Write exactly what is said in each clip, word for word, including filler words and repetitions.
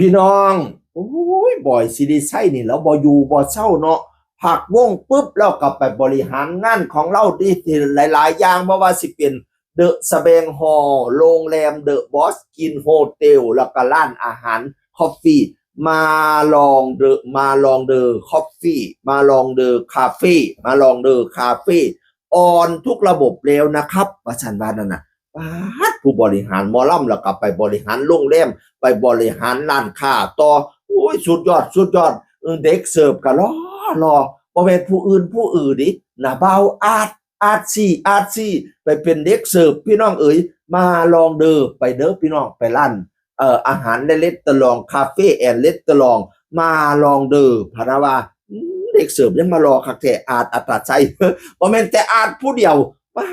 พี่น้อง โอ้ย บอยสิริชัยนี่แล้วบ่อยู่บ่เซาเนาะ พักวงปุ๊บแล้วก็ไปบริหารงานของเราดีหลายๆ อย่าง บ่ว่าสิเป็นเดอะสแบงฮอลล์ โรงแรมเดอะบอสกินโฮเทล แล้วก็ร้านอาหารคอฟฟี่ มาลองเดอะ มาลองเดอะคอฟฟี่ มาลองเดอะคาเฟ่ มาลองเดอะคาเฟ่ ออนทุกระบบแล้วนะครับ ว่าซั่นว่านั่นน่ะ ป๊าด ผู้บริหารหมอลำแล้วก็ไปบริหารโรงแรม ไปบริหารร้านค้าต่อ โอ้ย สุดยอด สุดยอด เออ เด็กเสิร์ฟก็หล่อหล่อ บ่แม่นผู้อื่นผู้อื่นดิ นะบ่าวอาร์ต อาร์ตซี อาร์ตซี ไปเป็นเด็กเสิร์ฟ พี่น้องเอ๋ย มาลองเด้อ ไปเด้อพี่น้อง ไปร้าน เอ่อ อาหารและเรสตอรอง คาเฟ่แอนด์เรสตอรอง มาลองเด้อ พะนะว่า อืม เด็กเสิร์ฟยังมาหล่อคักแท้ อาร์ต อัตตาชัย บ่แม่นแต่อาร์ตผู้เดียว ป๊า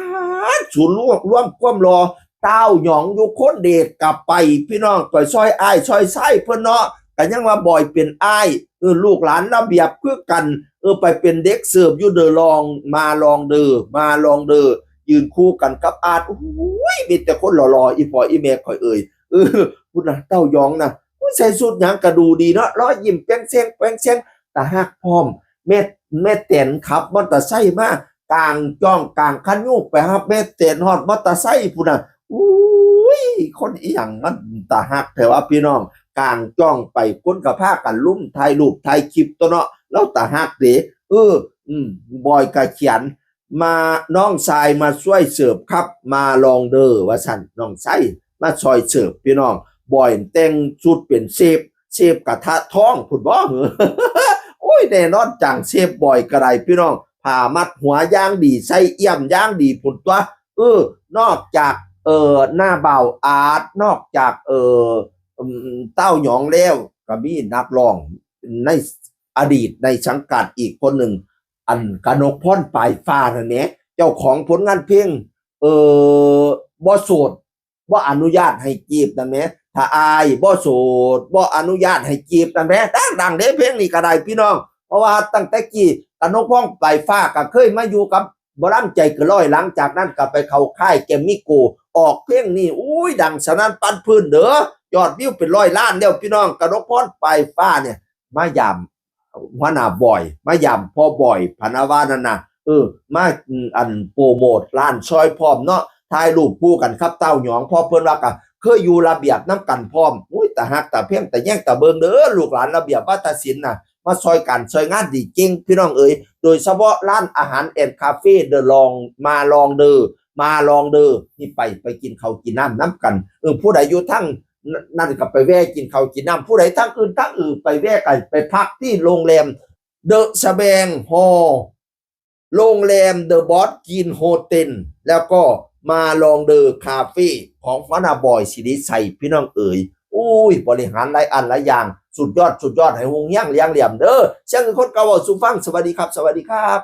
ด ศูนย์รวม รวมความหล่อ ต้าวหยองอยู่คนเดชกลับไป พี่น้อง ไปซอยอ้ายซอยไส้เพิ่นเนาะ ก็ยังว่าบอยเป็นอ้าย เออ ลูกหลานระเบียบคือกัน เออ ไปเป็นเด็กเสิร์ฟอยู่เดอะลอง มาลองเด้อ มาลองเด้อ ยืนคู่กันกับอาร์ต โอ้ย มีแต่คนหล่อๆ อีพ่ออีแม่ข่อยเอ่ย เออ พุ้นน่ะ ต้าวหยองน่ะ โอ้ย ใส่ชุดหยังก็ดูดีเนาะ รอยยิ้มแป้งแซงแป้งแซง ตาฮักพร้อม แม่ แม่แตนขับมอเตอร์ไซค์มา กางจ้องกางคันยูไปรับแม่แตนฮอดมอเตอร์ไซค์พุ้นน่ะ อุ้ย คนอีหยังมันตาฮักแท้วะพี่น้อง กางจ้องไป คนก็พากันลุมถ่ายรูปถ่ายคลิปตั๊วเนาะ ลาวตาฮักเด้ เออ อืม บอยก็เขียน มา น้องชายมาช่วยเสิร์ฟครับ มาลองเด้อ ว่าซั่น น้องชายมาซอยเสิร์ฟพี่น้อง บอยแต่งชุดเป็นเชฟ เชฟกระทะทองพุ้นบ่ โอ้ย แน่นอนจ้างเชฟบอยก็ได้พี่น้อง ผ้ามัดหัวอย่างดี ใส่เอี้ยมอย่างดีพุ้นตั๊ว เออ นอกจาก เอ่อ หน้าบ่าวอาร์ต นอกจาก เอ่อ อืม ต้าวหยองแล้ว ก็มีนักร้องในอดีตในสังกัดอีกคนหนึ่ง อันกนกพรปลายฟ้านั่นแหม เจ้าของผลงานเพลง เอ่อ บ่โสด บ่อนุญาตให้จีบนั่นแหม ถ้าอ้ายบ่โสด บ่อนุญาตให้จีบนั่นแหม ดังๆ เด้ เพลงนี้ก็ได้พี่น้อง เพราะว่าตั้งแต่กี้กนกพรปลายฟ้าก็เคยมาอยู่กับหมอลำใจเกินร้อย หลังจากนั้นก็ไปเข้าค่ายแกรมมี่โกลด์ ออกเพลงนี้ อุ้ย ดังสนั่นปันพื้นเด้อ ยอดวิวเป็นร้อยล้านแล้วพี่น้อง กนกพรปลายฟ้าเนี่ย มายามหัวหน้าบอย มายามพ่อบอย พะนะว่านั่นน่ะ เออ มา อืม อันโปรโมทร้านซอยพร้อมเนาะ ถ่ายรูปคู่กันครับ ต้าวหยอง พ่อเพิ่นว่าก็เคยอยู่ระเบียบนำกันพร้อม อุ้ย ตาฮักตาแพงตาแยงตาเบิ่งเด้อ ลูกหลานระเบียบวาทศิลป์น่ะ มาซอยกันซอยงานดีเก่งพี่น้องเอ๋ย โดยเฉพาะร้านอาหารแอนด์คาเฟ่ เดอะลอง มาลองเด้อ มาลองเด้อ นี่ไป ไปกินข้าวกินน้ำนำกัน เออ ผู้ใดอยู่ทาง นั่นก็ไปแวะกินข้าวกินน้ำ ผู้ใดทางอื่นทางอื่นไปแวะกัน ไปพักที่โรงแรมเดอะสแบงฮอลล์ โรงแรมเดอะบอสกินโฮเทล แล้วก็มาลองเด้อคาเฟ่ของหัวหน้าบอยสิริชัย พี่น้องเอ๋ย อุ้ย บริหารหลายอันหลายอย่าง สุดยอด สุดยอด ให้ฮุงเฮียงเลี้ยงเหลี่ยมเด้อ เสียงคนเก่าเว้าสู่ฟัง สวัสดีครับ สวัสดีครับ